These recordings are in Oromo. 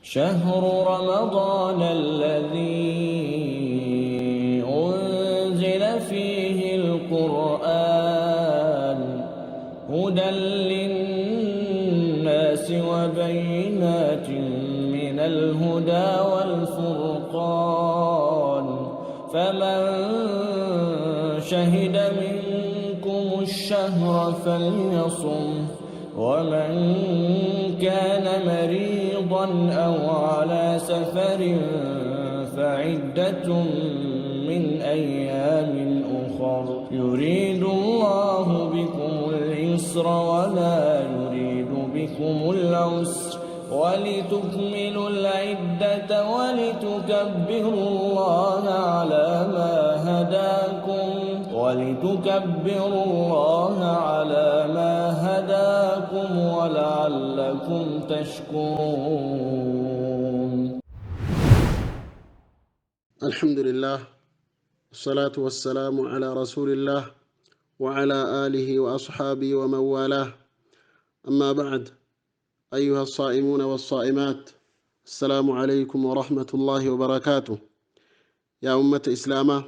شهر رمضان الذي أنزل فيه القرآن هدى للناس وبينات من الهدى والفرقان فمن شهد منكم الشهر فليصم ومن كان مريضا أو على سفر فعدة من أيام أخر يريد الله بكم اليسر ولا يريد بكم العسر ولتكملوا العدة ولتكبروا الله على ما هداكم ولتكبروا الله على ما هداكم ولعلكم تشكرون. الحمد لله، والصلاة والسلام على رسول الله وعلى آله وأصحابه ومن والاه. أما بعد، أيها الصائمون والصائمات، السلام عليكم ورحمة الله وبركاته. يا أمة إسلاما،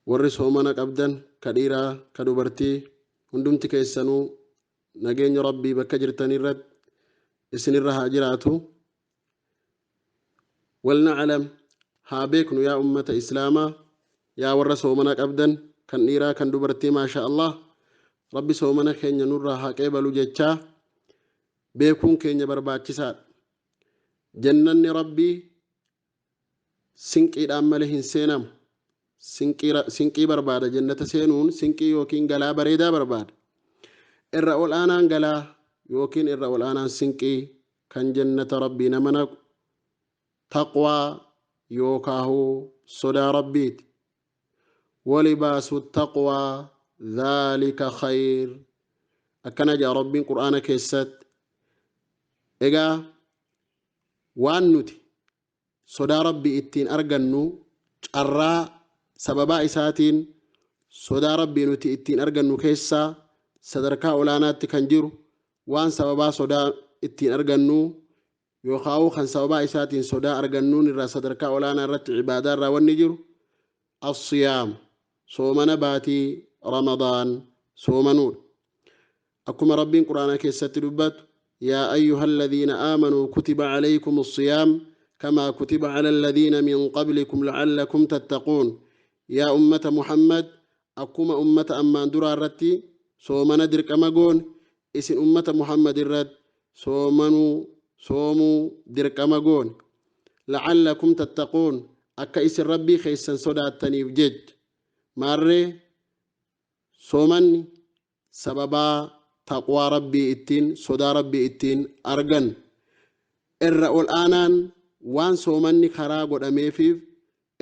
warri soomana qabdan, ka dhiiraa ka dubartii, hundumti keessanuu nageenya Rabbii bakka jirtan irratti isinirra haa jiraatu. ولنعلم، haa beeknu, yaa ummata Islaamaa, yaa warra soomana qabdan, kan dhiiraa kan dubartii, maasha Allah, Rabbi soomana keenya nurraa haa qeebalu jechaa, beekuun keenya barbaachisaadha. Jannanni Rabbii sinqiidhaan malee hin seenamu. Sinqii barbaada. Jannata seenuun sinqii yookiin galaa bareedaa barbaada. Irra ol aanaan galaa yookiin irra ol aanaan sinqii kan jannata Rabbii nama naqu taqwaa yookaahuu sodaa Rabbiiti. ولباس التقوى ذلك خير, akkana jaa Rabbiin Qur'aana keessatti. Egaa waan nuti sodaa Rabbii ittiin argannu, carraa sababaa isaatiin sodaa Rabbii nuti ittiin argannu keessaa sadarkaa olaanaatti kan jiru, waan sababaa sodaa ittiin argannu yookaan kan sababaa isaatiin sodaa argannuun irraa sadarkaa olaanaa irratti cibaadaa irraa wanni jiru الصيام, soomana baatii Ramadaan soomanuudha. Akkuma Rabbiin Quraana keessatti dubbatu: يا أيها الذين آمنوا كتب عليكم الصيام كما كتب على الذين من قبلكم لعلكم تتقون. Yaa ummata Muhammad, akkuma ummata ammaan duraa irratti soomana dirqama goon, isin ummata Muhammad irratti soomanuu, soomuu dirqama goon, لعلكم تتقون, akka isin Rabbii keessan sodaattaniif jecha. Maarree soomanni sababaa taqwaa Rabbii ittiin, sodaa Rabbii ittiin argan. Irra ol aanaan waan soomanni karaa godhameefiif,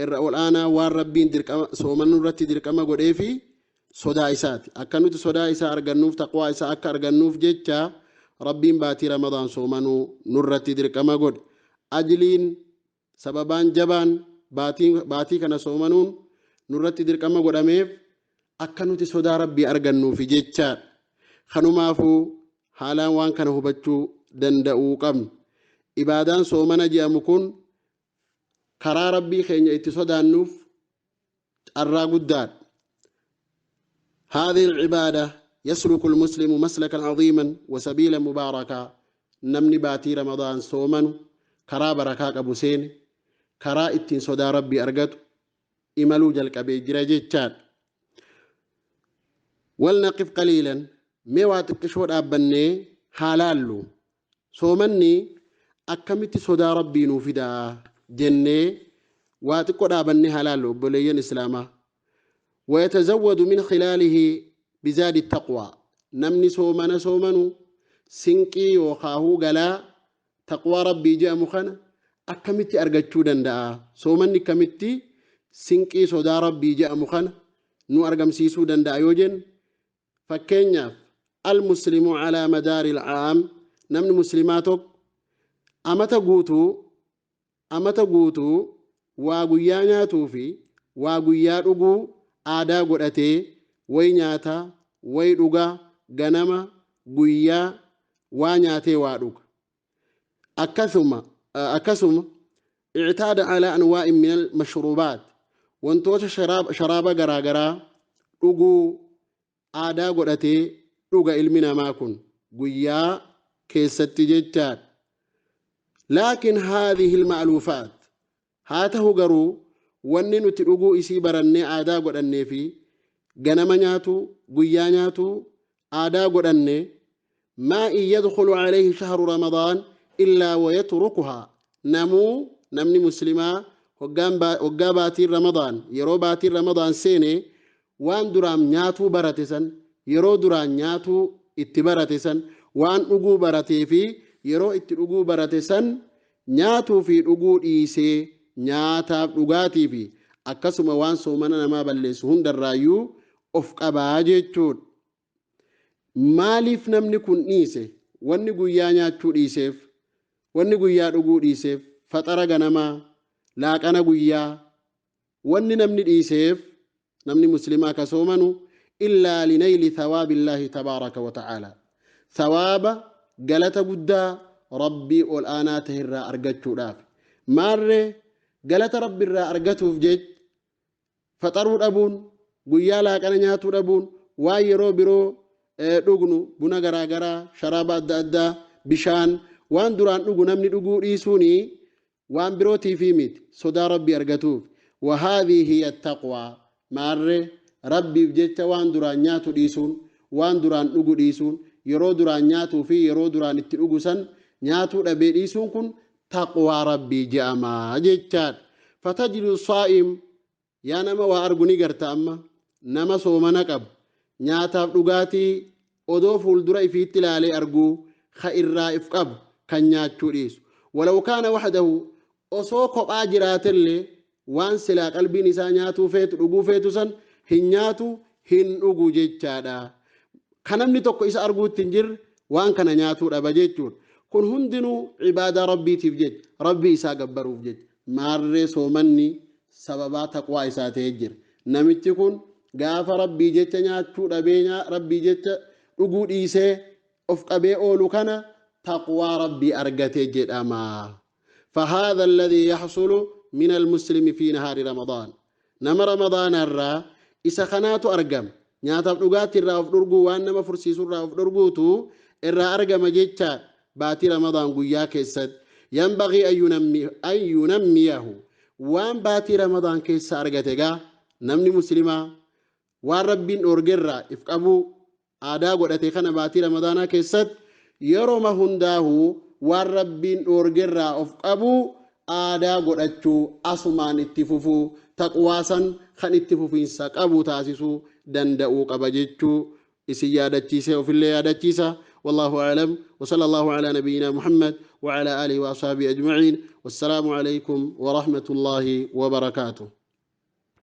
irra ol aanaa waan Rabbiin dirqama soomannu irratti dirqama godheefi sodaa isaati. Akka nuti sodaa isaa argannuuf, taqwaa isaa akka argannuuf jecha Rabbiin baatii Ramadaan soomanuu nurratti dirqama godhe. Ajliin sababaan jabaan baatii kana soomanuun nurratti dirqama godhameef akka nuti sodaa Rabbii argannuufi jechaadha. Kanumaafuu haalaan waan kana hubachuu danda'uu qabnu. Ibaadaan soomana jedhamu kun karaa Rabbii keenya itti sodaannuuf carraa guddaadha. هذه العبادة يسلك المسلم مسلكا عظيما وسبيلا مباركا. Namni baatii Ramadaan soomanu karaa barakaa qabu seene, karaa ittiin sodaa Rabbii argatu imaluu jalqabee jira jechaadha. ولنقف قليلا, mee waa xiqqishoo dhaabbannee haa laallu, soomanni akkamitti sodaa Rabbii nuu fidaa jennee waa xiqqoo dhaabannee haa laallu, obboleeyyan Islaamaa. ويتزود من خلاله بزاد التقوى. Namni soomana soomanu sinqii yookaahuu galaa taqwaa Rabbii jedhamu kana akkamitti argachuu danda'a? Soomanni akkamitti sinqii sodaa Rabbii jedhamu kana nu argamsiisuu danda'a yoo jennu, fakkeenyaaf, المسلم على مدار العام, namni muslimaa tokko amata guutuu, amata guutuu waa guyyaa nyaatuu fi waa guyyaa dhuguu aadaa godhatee, way nyaataa way dhugaa, ganama guyyaa waa nyaatee waa dhuga. Akkasuma ictaada calaa anwaa'in min almashruubaat, wantoota sharaaba garaagaraa dhuguu aadaa godhatee dhuga ilmi namaa kun guyyaa keessatti jechaadha. Laakiin haadhihi ilma'luufaat, haa ta'u garuu wanni nuti dhuguu isii barannee aadaa godhannee fi ganama nyaatu, guyyaa nyaatu aadaa godhanne, maa in yadkhulu calayhi shahru ramadaan illaa wayatrukuhaa. Namuu namni muslimaa hoggaa baatiin Ramadaan, yeroo baatiin Ramadaan seene, waan duraan nyaatuu barate san, yeroo duraan nyaatuu itti barate san, waan dhuguu baratee fi yeroo itti dhuguu barate san nyaatuu fi dhuguu dhiisee, nyaataaf dhugaatii fi akkasuma waan soomana namaa balleessu hundarraayyuu of qabaa jechuudha. Maaliif namni kun dhiise? Wanni guyyaa nyaachuu dhiiseef, wanni guyyaa dhuguu dhiiseef, faxara ganamaa, laaqana guyyaa wanni namni dhiiseef, namni muslimaa ka soomanu, illaa linayli thawaabillaahi tabaaraka wa ta'aalaa, thawaaba galata guddaa Rabbii ol aanaa ta'e irraa argachuudhaaf. Maarree galata Rabbi irraa argatuuf jecha faxaruu dhabuun, guyyaa laaqana nyaatuu dhabuun, waan yeroo biroo dhugnu, buna garaagaraa, sharaaba adda addaa, bishaan, waan duraan dhugu namni dhuguu dhiisuuni waan birootiifi miti, sodaa Rabbii argatuuf. Wahaadhii hiya taqwaa. Maarree Rabbiif jecha waan duraan nyaatu dhiisuun, waan duraan dhugu dhiisuun, yeroo duraan nyaatuu fi yeroo duraan itti dhugu san nyaatuu dhabee dhiisuun kun taqwaa Rabbii je'amaa jechaadha. Fatajidu saa'im, yaa nama waa argu ni garta, amma nama soomana qabu nyaataaf dhugaatii odoo fuuldura ifiitti ilaalee arguu ka irraa if qabu, kan nyaachuu dhiisu, walaw kaana waxdahu, osoo kophaa jiraatellee, waan silaa qalbiin isaa nyaatuu feetu, dhuguu feetu san hin nyaatu, hin dhugu jechaadha. Ka namni tokko isa arguutti hin jirre waan kana nyaatuu dhaba jechuudha. Kun hundinuu cibaadaa Rabbiitiif jecha, Rabbii isaa gabbaruuf jecha. Maarree soomanni sababaa taqwaa isaa ta'ee jira. Namichi kun gaafa Rabbii jecha nyaachuu dhabee, Rabbii jecha dhuguu dhiisee of qabee oolu kana taqwaa Rabbii argate jedhama. فهذا الذي يحصل من المسلم في نهار رمضان. Nama Ramadaana irraa isa kanaatu argama. Nyaataaf dhugaatii irraa of dhorguu, waan nama fursiisu irraa of dhorguutu irraa argama jecha baatii Ramadaan guyyaa keessatti. ينبغي أن ينميه. Waan baatii Ramadaan keessa argate gaa namni muslimaa waan Rabbiin dhoorgerraa if qabuu aadaa godhate kana baatii Ramadaanaa keessatti yeroma hundaahuu waan Rabbiin dhoorgerraa of qabuu aadaa godhachuu, asumaan itti fufuu, taqwaasan kan itti fufiinsa qabu taasisuu danda'uu qaba jechuu isin yaadachiise, ofillee yaadachiisa. والله أعلم، وصلى الله على نبينا محمد وعلى آله وأصحابه أجمعين، والسلام عليكم ورحمة الله وبركاته.